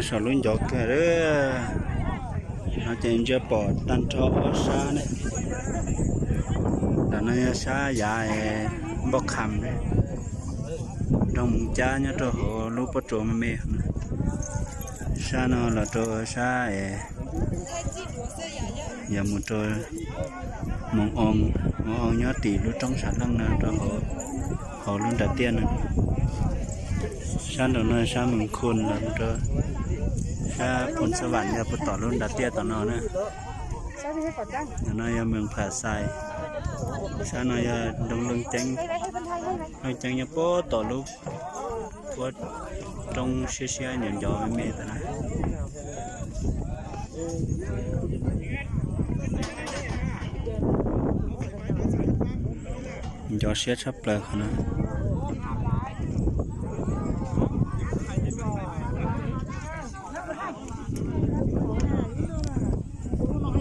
Saum lub ncov kawg lawm no ces ntsia pom tag nrho ob sab ne. Ntawm no yog sab yav Npauj Kham, nroog Moos Cab nyob rau hauv lub pob tsuas me me. Sab no los rau sab es yog mus rau Moos Oo, Moos Oo nyob tim lub roob Sam Leej no rau hauv lub nram tiaj no. Sab nraum no sab Moos Khun los rau sab Phoos Xab Vam yog puag tom lub nram tiaj tom no na. Ntawm no yog Moos Pham Xais. Sab no yog ntoo Looj Ceeb, Looj Ceeb nyob puag tom lub puab roob siab siab ncov ncov me me tom na. Nco siab tshaj plaws qhov no.